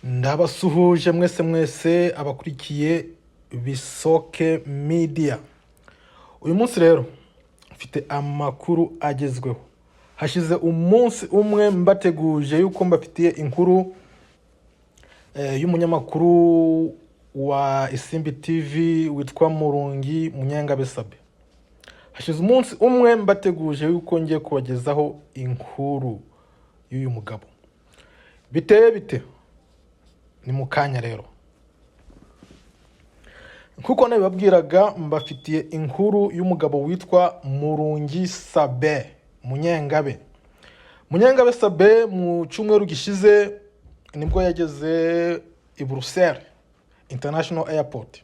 Ndabasuhuje mwese mwese abakurikiye Bisoke Media. Uyu munsi rero mfite amakuru agezweho. Hashize umunsi umwe mbateguje yuko mbafitiye inkuru y'umunyamakuru wa Isimbi TV witwa Murungi Munyangabe Sabe. Hashize umunsi umwe mbateguje yuko ngiye kubagezaho inkuru y'uyu mugabo. Biteye bite? Ni mu kanya rero. Nkuko nabibabwiraga, mbafitiye inkuru y'umugabo witwa Murungi Sabe Munyengabe. Munyengabe Sabe mu cyumweru gishize nibwo yageze i Bruxelles International Airport.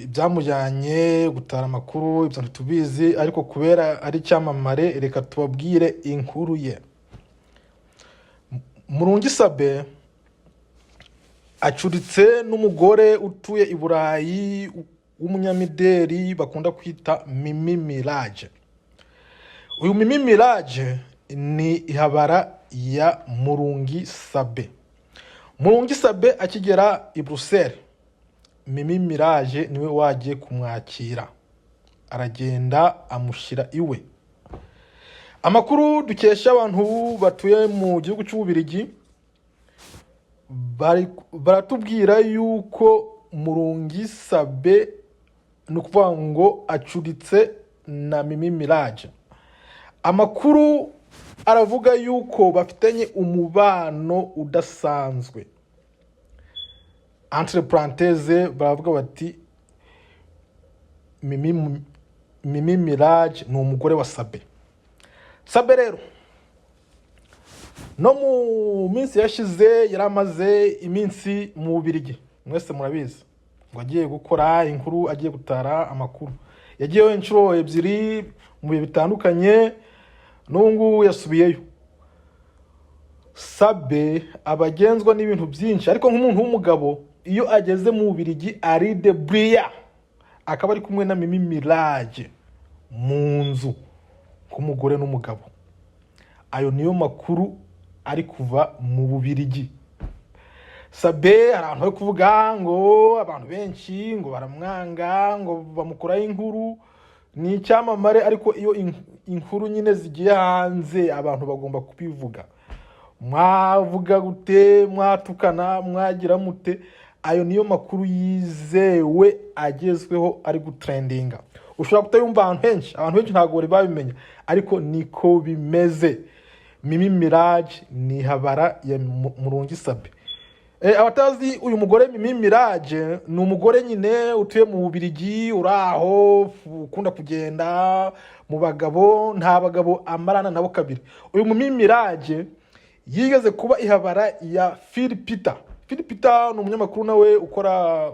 Byamujyanye gutara amakuru, ibyo ntitubizi, ariko kubera ari icyamamare reka tubabwire inkuru ye. Murungi Sabe acuritse n'umugore utuye i Burayi w'umunyamideli bakunda kwita Mimi Mirage. Uyu Mimi Mirage ni ihabara ya Murungi Sabe. Murungi Sabe akigera i Bruxelles, Mimi Mirage niwe wagiye kumwakira, aragenda amushyira iwe. Amakuru dukesha abantu batuye mu gihugu cy'Ububirigi baratubwira yuko Murungi Sabe, ni ukuvuga ngo acuritse na Mimi Mirage. Amakuru aravuga yuko bafitanye umubano udasanzwe. Entre parenthèses, baravuga bati Mimi Mirage ni umugore wa Sabe. Sabe rero no mu minsi yashize yari amaze iminsi mu Bubirigi, mwese murabizi, ngo agiye gukora inkuru, agiye gutara amakuru. Yagiyeyo inshuro ebyiri mu bihe bitandukanye, n'ubu ngubu yasubiyeyo. Sabe abagenzwa n'ibintu byinshi, ariko nk'umuntu w'umugabo iyo ageze mu Bubirigi ari de buriya, akaba ari kumwe na Mimi Mirage mu nzu nk'umugore n'umugabo. Ayo niyo makuru ari kuva mu Bubirigi. Sabe hari abantu bari kuvuga ngo abantu benshi ngo baramwanga, ngo bamukoraho inkuru, ni icyamamare, ariko iyo inkuru nyine zigiye hanze abantu bagomba kubivuga. Mwavuga gute, mwatukana, mwagira mute, ayo niyo makuru yizewe agezweho ari gutrendinga. Ushobora kutayumva ahantu henshi, abantu benshi ntabwo bari babimenya, ariko niko bimeze. Mimi Mirage ni habara ya Murungi Sabe. Abatazi uyu mugore Mimi Mirage, ni umugore nyine utuye mu Bubirigi, uri aho ukunda kugenda mu bagabo, nta bagabo amarana nabo kabiri. Uyu Mimi Mirage yigeze kuba ihabara ya Phil Peter. Phil Peter ni umunyamakuru nawe ukora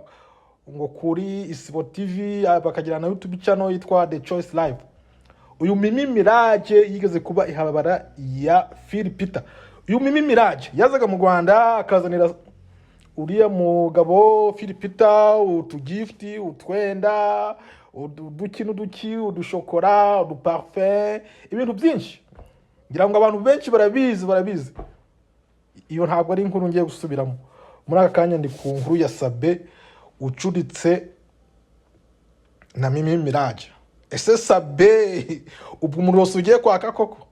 ngo kuri Isibo TV, bakagira na YouTube channel yitwa The Choice Live. Uyu Mimi Mirage yigeze kuba ihabara ya Phil Peter. Uyu Mimi Mirage yazaga mu Rwanda akazanira uriya mugabo Phil Peter utugifuti, utwenda, uduki n'uduki, udushokora, uduparufe, ibintu byinshi. Ngira ngo abantu benshi barabizi, barabizi. Iyo ntabwo ari inkuru ngiye gusubiramo muri aka kanya. Ndi ku nkuru ya Sabe ucuritse na Mimi Mirage. Ese Sabe ubwo umuriro wose ugiye kwaka koko?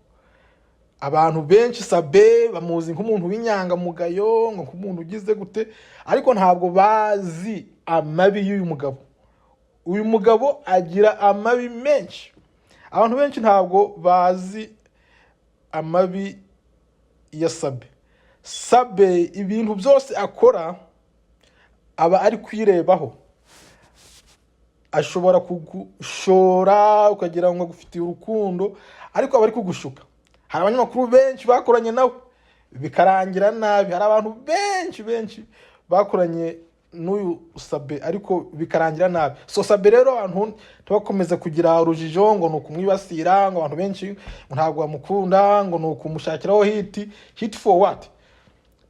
Abantu benshi Sabe bamuzi nk'umuntu w'inyangamugayo, ngo nk'umuntu ugize gute, ariko ntabwo bazi amabi y'uyu mugabo. Uyu mugabo agira amabi menshi. Abantu benshi ntabwo bazi amabi ya Sabe. Sabe ibintu byose akora aba ari kwirebaho. Ashobora kugushora ukagira ngo agufitiye urukundo, ariko aba ari kugushuka. Hari abanyamakuru benshi bakoranye nawe bikarangira nabi. Hari abantu benshi benshi bakoranye n'uyu Sabe ariko bikarangira nabi. So Sabe rero abantu ntibakomeze kugira urujijo ngo ni ukumwibasira, ngo abantu benshi ngo ntabwo bamukunda, ngo ni ukumushakiraho hit. Hit for what?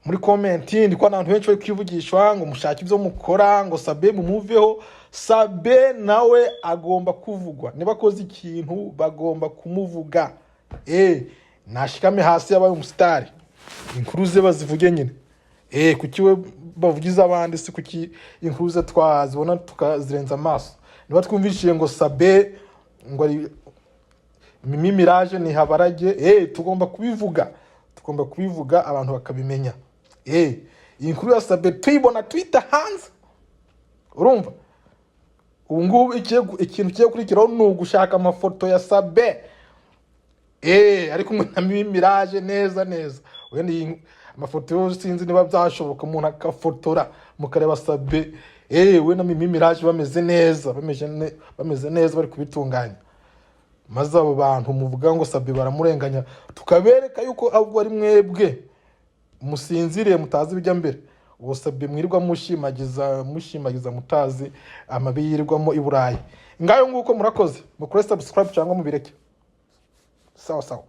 Muri comment ndi kubona abantu benshi bari kwivugishwa ngo mushake ibyo mukora, ngo Sabe mumuveho. Sabe nawe agomba kuvugwa. Niba akoze ikintu bagomba kumuvuga. Nashikame hasi, yabaye umusitari, inkuru ze bazivuge nyine. Kuki we bavugiza abandi? Si kuki inkuru ze twazibona tukazirenza amaso? Niba twumvishije ngo Sabe ngo ari Mimi Mirage ni habarage, tugomba kubivuga, tugomba kubivuga abantu bakabimenya. Iyi nkuru ya Sabe tuyibona tuyita hanze. Urumva, ubu ngubu ikintu kigiye gukurikiraho ni ugushaka amafoto ya Sabe ari kumwe na Mimi Mirage neza neza. Wenda iyi amafoto yo sinzi niba byashoboka, umuntu akafotora mukareba Sabe we na Mimi Mirage bameze neza, bameze neza, bari kubitunganya, maze abo bantu muvuga ngo Sabe baramurenganya, tukabereka yuko ahubwo ari mwebwe musinziriye, mutazi ibijya mbere. Uwo Sabe mwirirwa mushimagiza, mushimagiza, mutazi amabi yirirwamo i Burayi. Ngayo nguko, murakoze. Mukore subscribe cyangwa mubireke. Sawa sawa.